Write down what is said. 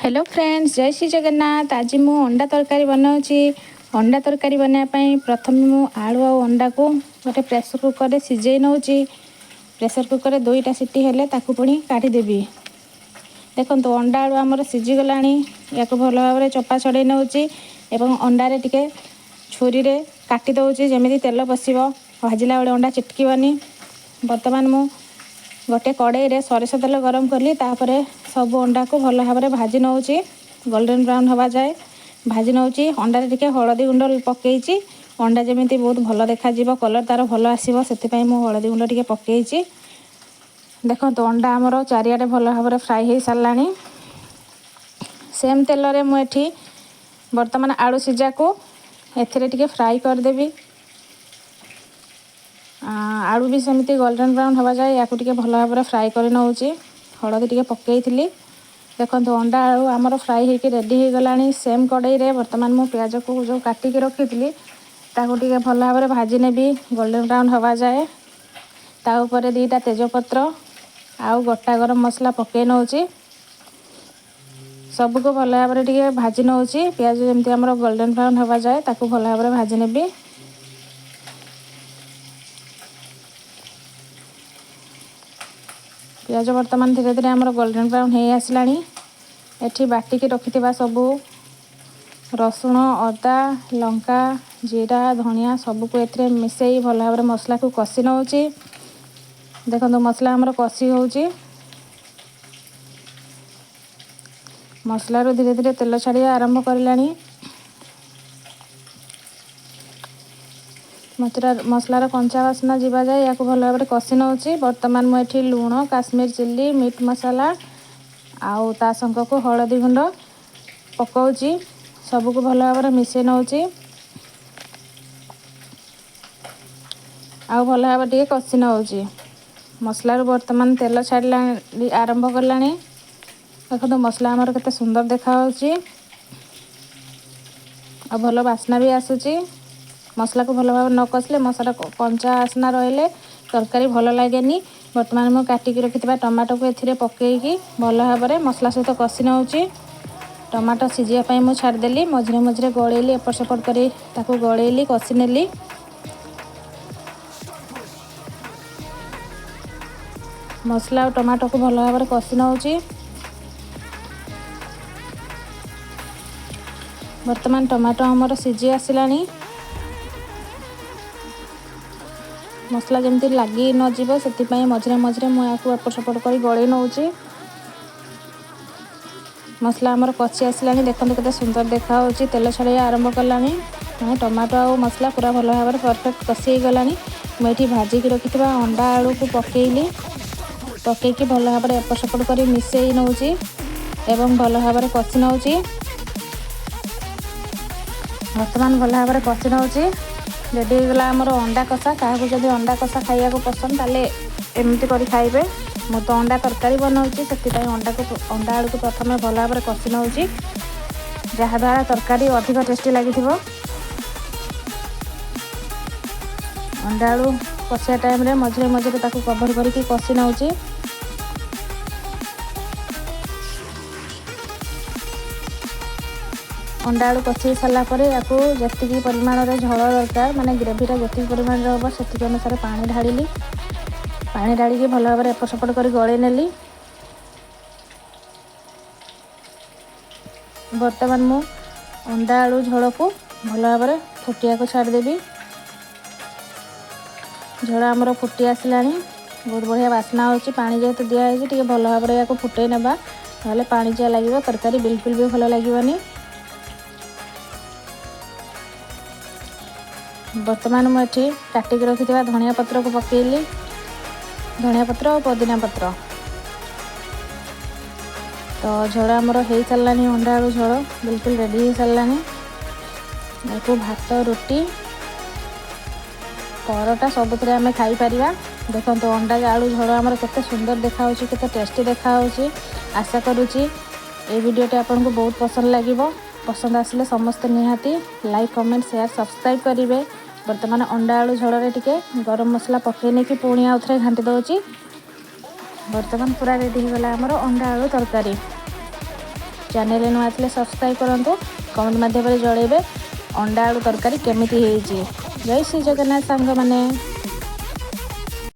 Hello friends, ଜୟ ଶ୍ରୀ ଜଗନ୍ନାଥ। ଆଜି ମୁଁ ଅଣ୍ଡା ତରକାରୀ ବନାଉଛି। ଅଣ୍ଡା ତରକାରୀ ବନାଇବା ପାଇଁ ପ୍ରଥମେ ମୁଁ ଆଳୁ ଆଉ ଅଣ୍ଡାକୁ ଗୋଟେ ପ୍ରେସର କୁକରରେ ସିଝେଇ ନେଉଛି। ପ୍ରେସର କୁକରରେ 2ଟା ସିଟି ହେଲେ ତାକୁ ପୁଣି କାଢ଼ିଦେବି। ଦେଖନ୍ତୁ, ଅଣ୍ଡା ଆଳୁ ଆମର ସିଝିଗଲାଣି। ୟାକୁ ଭଲ ଭାବରେ ଚୋପା ଛଡ଼େଇ ନେଉଛି ଏବଂ ଅଣ୍ଡାରେ ଟିକେ ଛୁରୀରେ କାଟି ଦେଉଛି, ଯେମିତି ତେଲ ପଶିବ, ଭାଜିଲା ବେଳେ ଅଣ୍ଡା ଚିଟକିବନି। ବର୍ତ୍ତମାନ ମୁଁ ଗୋଟେ କଡ଼େଇରେ ସୋରିଷ ତେଲ ଗରମ କଲି। ତାପରେ ସବୁ ଅଣ୍ଡାକୁ ଭଲ ଭାବରେ ଭାଜି ନେଉଛି। ଗୋଲ୍ଡେନ୍ ବ୍ରାଉନ୍ ହେବା ଯାଏ ଭାଜି ନେଉଛି। ଅଣ୍ଡାରେ ଟିକେ ହଳଦୀ ଗୁଣ୍ଡ ପକାଇଛି। ଅଣ୍ଡା ଯେମିତି ବହୁତ ଭଲ ଦେଖାଯିବ, କଲର୍ ତା'ର ଭଲ ଆସିବ, ସେଥିପାଇଁ ମୁଁ ହଳଦୀ ଗୁଣ୍ଡ ଟିକେ ପକାଇଛି। ଦେଖନ୍ତୁ, ଅଣ୍ଡା ଆମର ଚାରିଆଡ଼େ ଭଲ ଭାବରେ ଫ୍ରାଏ ହେଇସାରିଲାଣି। ସେମ୍ ତେଲରେ ମୁଁ ଏଠି ବର୍ତ୍ତମାନ ଆଳୁ ସିଝାକୁ ଏଥିରେ ଟିକେ ଫ୍ରାଏ କରିଦେବି। ଆଳୁ ବି ସେମିତି ଗୋଲ୍ଡେନ୍ ବ୍ରାଉନ୍ ହେବା ଯାଏ ୟାକୁ ଟିକେ ଭଲ ଭାବରେ ଫ୍ରାଏ କରି ନେଉଛି। ହଳଦୀ ଟିକେ ପକାଇଥିଲି। ଦେଖନ୍ତୁ, ଅଣ୍ଡା ଆଳୁ ଆମର ଫ୍ରାଏ ହେଇକି ରେଡ଼ି ହେଇଗଲାଣି। ସେମ୍ କଡ଼େଇରେ ବର୍ତ୍ତମାନ ମୁଁ ପିଆଜକୁ ଯେଉଁ କାଟିକି ରଖିଥିଲି, ତାକୁ ଟିକେ ଭଲ ଭାବରେ ଭାଜି ନେବି ଗୋଲ୍ଡେନ୍ ବ୍ରାଉନ୍ ହେବା ଯାଏ। ତା ଉପରେ 2ଟା ତେଜପତ୍ର ଆଉ ଗୋଟା ଗରମ ମସଲା ପକାଇ ନେଉଛି। ସବୁକୁ ଭଲ ଭାବରେ ଟିକେ ଭାଜି ନେଉଛି। ପିଆଜ ଯେମିତି ଆମର ଗୋଲ୍ଡେନ୍ ବ୍ରାଉନ୍ ହେବା ଯାଏ ତାକୁ ଭଲ ଭାବରେ ଭାଜି ନେବି। ପିଆଜ ବର୍ତ୍ତମାନ ଧୀରେ ଧୀରେ ଆମର ଗୋଲ୍ଡେନ୍ ବ୍ରାଉନ୍ ହେଇ ଆସିଲାଣି। ଏଠି ବାଟିକି ରଖିଥିବା ସବୁ ରସୁଣ, ଅଦା, ଲଙ୍କା, ଜିରା, ଧନିଆ ସବୁକୁ ଏଥିରେ ମିଶାଇ ଭଲ ଭାବରେ ମସଲାକୁ କଷି ନେଉଛି। ଦେଖନ୍ତୁ, ମସଲା ଆମର କଷି ହେଉଛି। ମସଲାରୁ ଧୀରେ ଧୀରେ ତେଲ ଛାଡ଼ିବା ଆରମ୍ଭ କରିଲାଣି। ମସଲାର କଞ୍ଚା ବାସ୍ନା ଯିବା ଯାଏ ୟାକୁ ଭଲ ଭାବରେ କଷି ନେଉଛି। ବର୍ତ୍ତମାନ ମୁଁ ଏଠି ଲୁଣ, କାଶ୍ମୀର ଚିଲ୍ଲି, ମିଟ୍ ମସଲା ଆଉ ତା ସାଙ୍ଗକୁ ହଳଦୀ ଗୁଣ୍ଡ ପକାଉଛି। ସବୁକୁ ଭଲ ଭାବରେ ମିଶାଇ ନେଉଛି ଆଉ ଭଲ ଭାବରେ ଟିକେ କଷି ନେଉଛି। ମସଲାରୁ ବର୍ତ୍ତମାନ ତେଲ ଛାଡ଼ିଲା ଆରମ୍ଭ କଲାଣି। ଦେଖନ୍ତୁ, ମସଲା ଆମର କେତେ ସୁନ୍ଦର ଦେଖାହେଉଛି ଆଉ ଭଲ ବାସ୍ନା ବି ଆସୁଛି। ମସଲାକୁ ଭଲ ଭାବରେ ନ କଷିଲେ, ମସଲା କଞ୍ଚା ବାସ୍ନା ରହିଲେ ତରକାରୀ ଭଲ ଲାଗେନି। ବର୍ତ୍ତମାନ ମୁଁ କାଟିକି ରଖିଥିବା ଟମାଟୋକୁ ଏଥିରେ ପକାଇକି ଭଲ ଭାବରେ ମସଲା ସହିତ କଷି ନେଉଛି। ଟମାଟୋ ସିଝିବା ପାଇଁ ମୁଁ ଛାଡ଼ିଦେଲି। ମଝିରେ ମଝିରେ ଗୋଳେଇଲି, ଏପଟ ସେପଟ କରି ତାକୁ ଗୋଳେଇଲି, କଷି ନେଲି। ମସଲା ଆଉ ଟମାଟୋକୁ ଭଲ ଭାବରେ କଷି ନେଉଛି। ବର୍ତ୍ତମାନ ଟମାଟୋ ଆମର ସିଝି ଆସିଲାଣି। ମସଲା ଯେମିତି ଲାଗି ନଯିବ, ସେଥିପାଇଁ ମଝିରେ ମଝିରେ ମୁଁ ଏହାକୁ ଏପଟ ସେପଟ କରି ଗୋଳେଇ ନେଉଛି। ମସଲା ଆମର କଷି ଆସିଲାଣି। ଦେଖନ୍ତୁ, କେତେ ସୁନ୍ଦର ଦେଖାହେଉଛି। ତେଲ ଛାଡ଼ିବା ଆରମ୍ଭ କଲାଣି, ମାନେ ଟମାଟୋ ଆଉ ମସଲା ପୁରା ଭଲ ଭାବରେ ପରଫେକ୍ଟ କଷି ହେଇଗଲାଣି। ମୁଁ ଏଠି ଭାଜିକି ରଖିଥିବା ଅଣ୍ଡା ଆଳୁକୁ ପକାଇଲି। ପକାଇକି ଭଲ ଭାବରେ ଏପଟ ସେପଟ କରି ମିଶାଇ ନେଉଛି ଏବଂ ଭଲ ଭାବରେ କଷି ନେଉଛି। ବର୍ତ୍ତମାନ ଭଲ ଭାବରେ କଷି ନେଉଛି। ରେଡ଼ି ହେଇଗଲା ଆମର ଅଣ୍ଡା କଷା। କାହାକୁ ଯଦି ଅଣ୍ଡା କଷା ଖାଇବାକୁ ପସନ୍ଦ, ତାହେଲେ ଏମିତି କରି ଖାଇବେ। ମୁଁ ତ ଅଣ୍ଡା ତରକାରୀ ବନାଉଛି, ସେଥିପାଇଁ ଅଣ୍ଡା ଆଳୁକୁ ପ୍ରଥମେ ଭଲ ଭାବରେ କଷି ନେଉଛି, ଯାହାଦ୍ୱାରା ତରକାରୀ ଅଧିକ ଟେଷ୍ଟି ଲାଗିଥିବ। ଅଣ୍ଡା ଆଳୁ କଷିବା ଟାଇମ୍ରେ ମଝିରେ ମଝିରେ ତାକୁ କଭର୍ କରିକି କଷି ନେଉଛି। ଅଣ୍ଡା ଆଳୁ କଷି ସାରିଲା ପରେ ୟାକୁ ଯେତିକି ପରିମାଣରେ ଝୋଳ ଦରକାର, ମାନେ ଗ୍ରେଭିଟା ଯେତିକି ପରିମାଣରେ ହେବ, ସେତିକି ଅନୁସାରେ ପାଣି ଢାଳିଲି। ପାଣି ଢାଳିକି ଭଲ ଭାବରେ ଏପଟ ସେପଟ କରି ଗୋଳେଇ ନେଲି। ବର୍ତ୍ତମାନ ମୁଁ ଅଣ୍ଡା ଆଳୁ ଝୋଳକୁ ଭଲ ଭାବରେ ଫୁଟିବାକୁ ଛାଡ଼ିଦେବି। ଝୋଳ ଆମର ଫୁଟି ଆସିଲାଣି। ବହୁତ ବଢ଼ିଆ ବାସ୍ନା ହେଉଛି। ପାଣି ଯେହେତୁ ଦିଆହେଇଛି, ଟିକେ ଭଲ ଭାବରେ ୟାକୁ ଫୁଟେଇ ନେବା, ନହେଲେ ପାଣିଚିଆ ଲାଗିବ ତରକାରୀ, ବିଲକୁଲ ବି ଭଲ ଲାଗିବନି। ବର୍ତ୍ତମାନ ମୁଁ ଏଠି କାଟିକି ରଖିଥିବା ଧନିଆ ପତ୍ରକୁ ପକାଇଲି, ଧନିଆ ପତ୍ର ଆଉ ପୋଦିନା ପତ୍ର। ତ ଝୋଳ ଆମର ହେଇସାରିଲାଣି। ଅଣ୍ଡା ଆଳୁ ଝୋଳ ବିଲକୁଲ ରେଡ଼ି ହେଇସାରିଲାଣି। ଏହାକୁ ଭାତ, ରୁଟି, ପରଟା ସବୁଥିରେ ଆମେ ଖାଇପାରିବା। ଦେଖନ୍ତୁ, ଅଣ୍ଡା ଆଳୁ ଝୋଳ ଆମର କେତେ ସୁନ୍ଦର ଦେଖାହେଉଛି, କେତେ ଟେଷ୍ଟି ଦେଖାହେଉଛି। ଆଶା କରୁଛି ଏଇ ଭିଡ଼ିଓଟି ଆପଣଙ୍କୁ ବହୁତ ପସନ୍ଦ ଲାଗିବ। ପସନ୍ଦ ଆସିଲେ ସମସ୍ତେ ନିହାତି ଲାଇକ୍, କମେଣ୍ଟ, ସେୟାର, ସବସ୍କ୍ରାଇବ୍ କରିବେ। ବର୍ତ୍ତମାନ ଅଣ୍ଡା ଆଳୁ ଝୋଳରେ ଟିକେ ଗରମ ମସଲା ପକାଇ ନେଇକି ପୁଣି ଆଉ ଥରେ ଘାଣ୍ଟି ଦେଉଛି। ବର୍ତ୍ତମାନ ପୁରା ରେଡ଼ି ହେଇଗଲା ଆମର ଅଣ୍ଡା ଆଳୁ ତରକାରୀ। ଚ୍ୟାନେଲରେ ନୂଆ ଥିଲେ ସବସ୍କ୍ରାଇବ୍ କରନ୍ତୁ। କମେଣ୍ଟ ମାଧ୍ୟମରେ ଜଣାଇବେ ଅଣ୍ଡା ଆଳୁ ତରକାରୀ କେମିତି ହେଇଛି। ଜୟ ଶ୍ରୀ ଜଗନ୍ନାଥ ସାଙ୍ଗମାନେ।